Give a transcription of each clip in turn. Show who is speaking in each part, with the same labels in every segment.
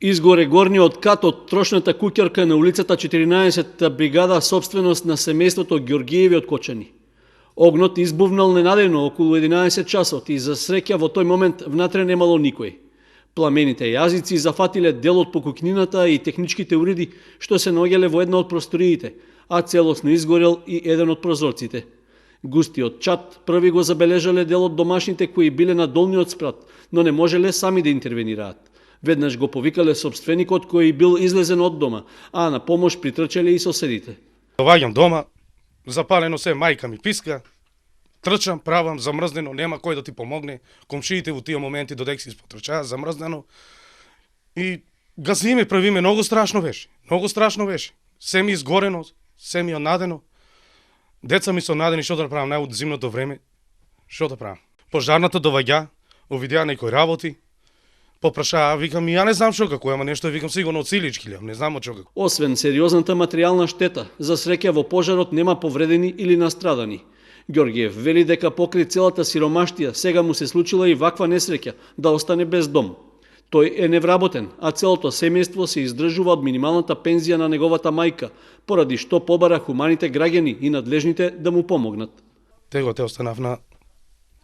Speaker 1: Изгоре горниот кат од трошната куќарка на улицата 14-та бригада, собственост на семејството Ѓоргиеви од Кочани. Огнот избувнал ненадејно околу 11 часот и за среќа во тој момент внатре немало никој. Пламените јазици зафатиле дел од покукнината и техничките уреди што се наоѓале во една од просториите, а целосно изгорел и еден од прозорците. Густиот чад први го забележале дел од домашните кои биле на долниот спрат, но не можеле сами да интервенираат. Веднаш го повикале собственикот кој бил излезен од дома, а на помош притрчале и соседите.
Speaker 2: Доаѓам дома, запалено се, мајка ми писка, трчам, правам, замрзнено, нема кој да ти помогне. Комшиите во тие моменти додека се испотрчаа, замрзнено. И газиме, правиме, многу страшно беше. Многу страшно беше. Се ми изгорено, се ми однадено. Деца ми се однадени, што да правам најуд зимното време. Што да правам? Пожарната доваѓа, увидеа некој работи. Попрашаа, викам, ја не знам што како, ама нешто викам сигурно од силички, не знам од што како.
Speaker 1: Освен сериозната материјална штета, за среќа во пожарот нема повредени или настрадани. Ѓоргиев вели дека покри целата сиромаштија сега му се случила и ваква несреќа да остане без дом. Тој е невработен, а целото семејство се издржува од минималната пензија на неговата мајка, поради што побара хуманите граѓани и надлежните да му помогнат.
Speaker 2: Tego te останав на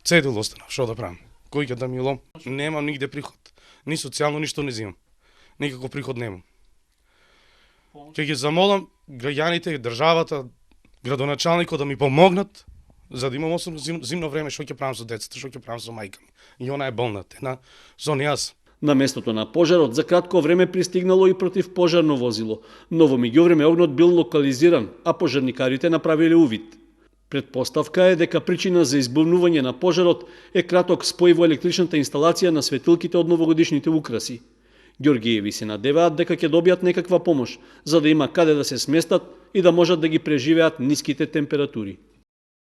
Speaker 2: цедул останав, што да правам? Кој ќе да ми лом? Немам нигде приход. Ни социјално ништо не земам. Никаков приход немам. Ќе ги замолам граѓаните, државата, градоначалникот да ми помогнат за да имам зимно време, што ќе правам со децата, што ќе правам со мајка ми. И она е болна, тена, со јас.
Speaker 1: На местото на пожарот за кратко време пристигнало и противпожарно возило, но во меѓувреме огнот бил локализиран, а пожарникарите направиле увид. Предпоставка е дека причина за избувнување на пожарот е краток спој во електричната инсталација на светилките од новогодишните украси. Ѓоргиеви се надеваат дека ќе добијат некаква помош, за да има каде да се сместат и да можат да ги преживеат ниските температури.